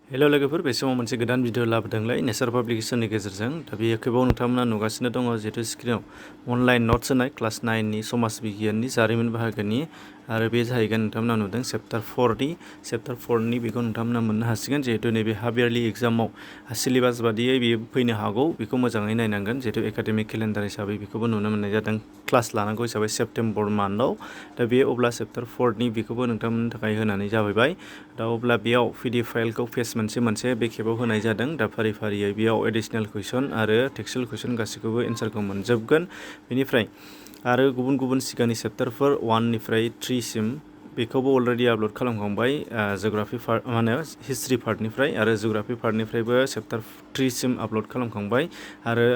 Hello लोगोफोर बे समाव मोनसे गोदान भिडिअ लाबोदोंलाय नेचार पाब्लिकेशननि गेजेरजों दा बे खेबाव नोंथांमोना नुगासिनो दङ जिहेतु स्क्रिनाव अनलाइन नट्स होनाय क्लास 9 नि समाज बिगियाननि जारिमिन बाहागोनि आरो बे जाहैगोन नोंथांमोना नुदों चैप्टार 4 नि बेखौ नोंथांमोना मोननो हासिगोन जिहेतु नैबे हाफ इयारलि एग्जामाव सिलेबास बादियै बेयो फैनो हागौ बेखौ मोजाङै नायनांगोन जिहेतु एकाडेमिक केलेन्डार हिसाबै बेखौबो नुनो मोननाय जादों क्लास लानांगौ हिसाबै सेप्टेम्बर मान्थआव दा बे अब्ला चैप्टार 4 नि बेखौबो नोंथांमोननि थाखाय होनानै जाबाय दा अब्ला बेयाव पिडिएफ फाइलखौ पेज मोनसे बे खेबाव होनाय जादों दा फारि फारियै बेयाव एडिशनेल कुइसन आरो टेक्सुअल कुइसन गासैखौबो एन्सारखौ मोनजोबगोन बेनिफ्राय आरो गुबुन गुबुन सिगांनि चैप्टारफोर 1 निफ्राय 3 सिम बेखौबो अलरेडि आपल'ड खालामखांबाय जिअग्राफि पार्ट हिस्ट्रि पार्टनिफ्राय आरो जिअग्राफि पार्टनिफ्रायबो चैप्टार 3 सिम आपल'ड खालामखांबाय आरो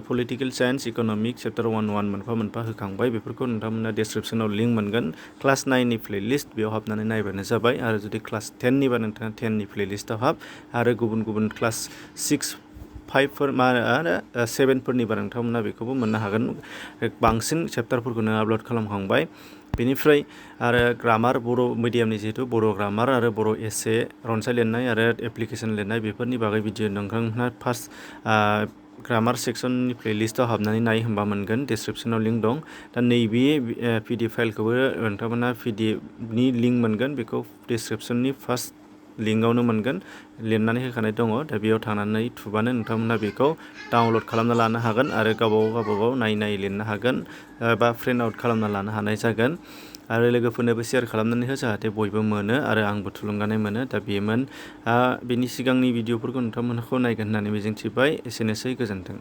पलिटिकेल साइन्स इक'नमिक चैप्टार 1 मोनफा मोनफा होखांबाय बेफोरखौ नोंथांमोना डिसक्रिप्शनाव लिंक मोनगोन क्लास 9 नि प्लेलिस्ट बेयाव हाबनानै नायबानो जाबाय आरो जुदि क्लास 10 निबा नोंथाङा 10 नि प्लेलिस्टआव हाब आरो गुबुन गुबुन क्लास 6 5 आरो 7 फोरनिबा नोंथांमोना बेखौबो मोननो हागोन बांसिन चैप्टारफोरखौनो आपल'ड खालामखांबाय बेनिफ्राय आरो ग्रामार बर' मिडियामनि जिहेतु बर' ग्रामार आरो बर' एसे रनसाय लिरनाय आरो एप्लिकेसन लिरनाय बेफोरनि बागै भिडिअ नोंथांमोनहा फार्स्ट ग्रामार सेक्सननि प्लेलिस्टआव हाबनानै नाय होमबा मोनगोन डिसक्रिप्शनाव लिंक दं दा नैबे पिडिएफ फाइलखौबो नोंथांमोना पिडिएफनि लिंक मोनगोन बेखौ डिसक्रिप्शननि फार्स्ट लिंकआवनो मोनगोन लिरनानै होखानाय दङ दा बेयाव थांनानै थुबानो नोंथांमोना बेखौ डाउनल'ड खालामना लानो हागोन आरो गावबागाव नायै लिरनो हागोन बा प्रिन्ट आउट खालामना लानो हानाय जागोन आरो लोगोफोरनोबो शेयार खालामनानै हो जाहाथे बयबो मोनो आरो आंबो थुलुंगानाय मोनो दा बेमोन बेनि सिगांनि भिडिअफोरखौ नोंथांमोनखौ नायगोन होननानै मिजिंथिबाय एसेनोसै गोजोन्थों।